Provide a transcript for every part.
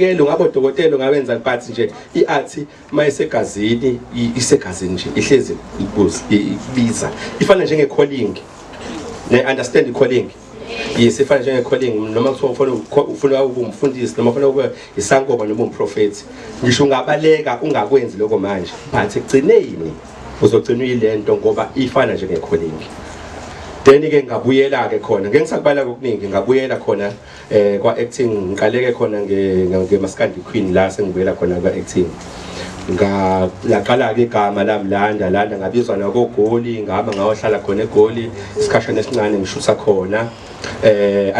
Ungaba udokotela, ungabenza, but nje i-art mayisegazini, isegazini nje, ihlezi ikubuza, ikubiza. Ifana njenge-calling, ne understand i-calling? Yes, ifana njenge-calling. Noma kuthiwa ufuna ukuba umfundisi, noma ufuna ukuba isangoma noma umprofethi, ngisho ungabaleka ungakwenzi lokho manje, but ekugcineni uzogcina uyilento, ngoba ifana njenge-calling. Then ke ngabuyela ke khona, ngeke ngisakubala kokuningi. Ngabuyela khona kwa acting, ngiqaleke khona nge Maskandi Queen, la sengibuyela khona kwa acting. Nga laqala ke igama lami landa landa, ngabizwa nakoGoli, ngihamba ngayohlala khona eGoli isikhashana esincane, ngishutha khona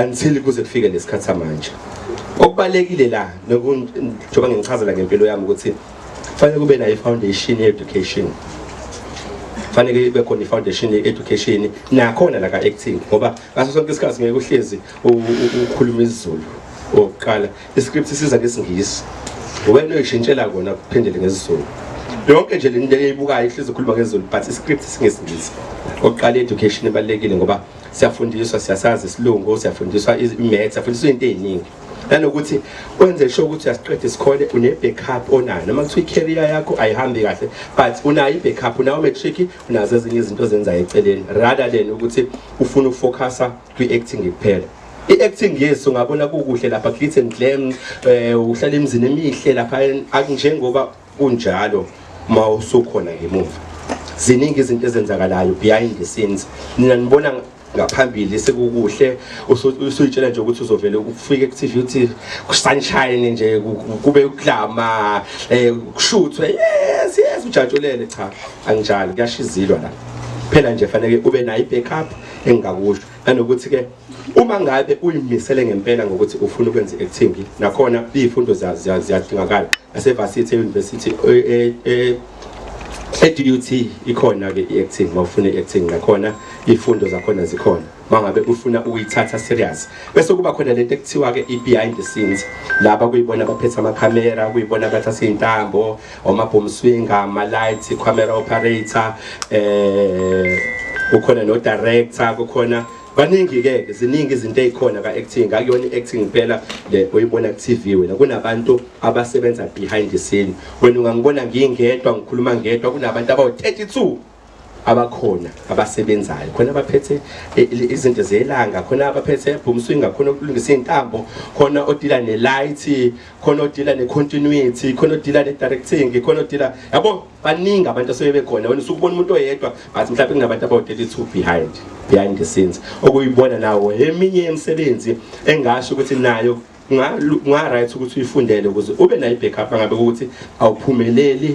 until kuze kufike lesikhathi samanje. Okubalekile la, njengoba ngichazela ngempilo yami, ukuthi fanele kube nayo i-foundation ye-education, fanele ibe khona i-foundation ye-education nakhona la ka-acting, ngoba ngaso sonke isikhathi ngeke uhlezi ukhuluma isiZulu. Okokuqala, iscript siza ngesiNgisi, wena oyishintshela kona kuphendele ngesiZulu. Yonke nje le nto eyibukayo ihlezi ukhuluma ngesiZulu, but iscript singesiNgisi. Okokuqala, i-education ibalulekile, ngoba siyafundiswa, siyasazi isilungu, siyafundiswa i-maths, siyafundiswa izinto ey'ningi, nanokuthi wenze sure ukuthi uyasiqeda isikole, une-backup onayo. Noma kuthiwa i-career yakho ayihambi kahle, but unayo i-backup, unayo matric, unazo ezinye izinto ozenzayo eceleni, rather than ukuthi ufune ukufocusa kwi-acting kuphela. I-acting, yes, ungabona kukuhle lapha, glitz and glam, uhlala emizini emihle lapha, akunjengoba kunjalo uma usukhona ngemuva. Ziningi izinto ezenzakalayo behind the scenes. Nina nibona ngaphambili sekukuhle, usuyitshela nje ukuthi uzovele ufike ku-TV, uthi sunshine nje, kube uklama, kushuthwe, yes, ujatshulele. Cha, anginjalo, kuyashizilwa la. Phela nje fanele ube nayo i-backup, engingakusho. Nanokuthi ke uma ngabe uyimisele ngempela ngokuthi ufuna ukwenza i-acting, nakhona iy'fundo ziyadingakala nasevasithi, e-university, e-DUT ikhona-ke i-acting. Uma ufuna i-acting, nakhona iy'fundo zakhona zikhona, uma ngabe ufuna ukuyithatha serious. Bese kuba khona lento ekuthiwa-ke i-behind the scenes, laba kuyibona abaphethe amakhamera, kuyibona abathatha iy'ntambo, oma-boom swinger, ama-light, camera operator, kukhona no-director, kukhona baningi-ke. Ziningi izinto ey'khona ka-acting, akuyona i-acting kuphela le oyibona ku-TV wena. Kunabantu abasebenza behind the scene. Wena ungangibona ngingedwa, ngikhuluma ngedwa, kunabantu abawu-32 abakhona abasebenzayo khona, abaphethe izinto zelanga khona, abaphethe boom swinger khona, ukulungisa iy'ntambo khona, odila ne-light khona, odila ne-continuity khona, odila ne-directing khona, odila, yabo, baningi abantu asuke bekhona. Wena usuke ubona umuntu oyedwa, but mhlawumbe kunabantu abawu-32 behind the scenes, okuyibona nawo eminye yemisebenzi engasho ukuthi nayo kunga-right ukuthi uyifundele ukuze ube nayo i-backup angabe ukuthi awuphumeleli.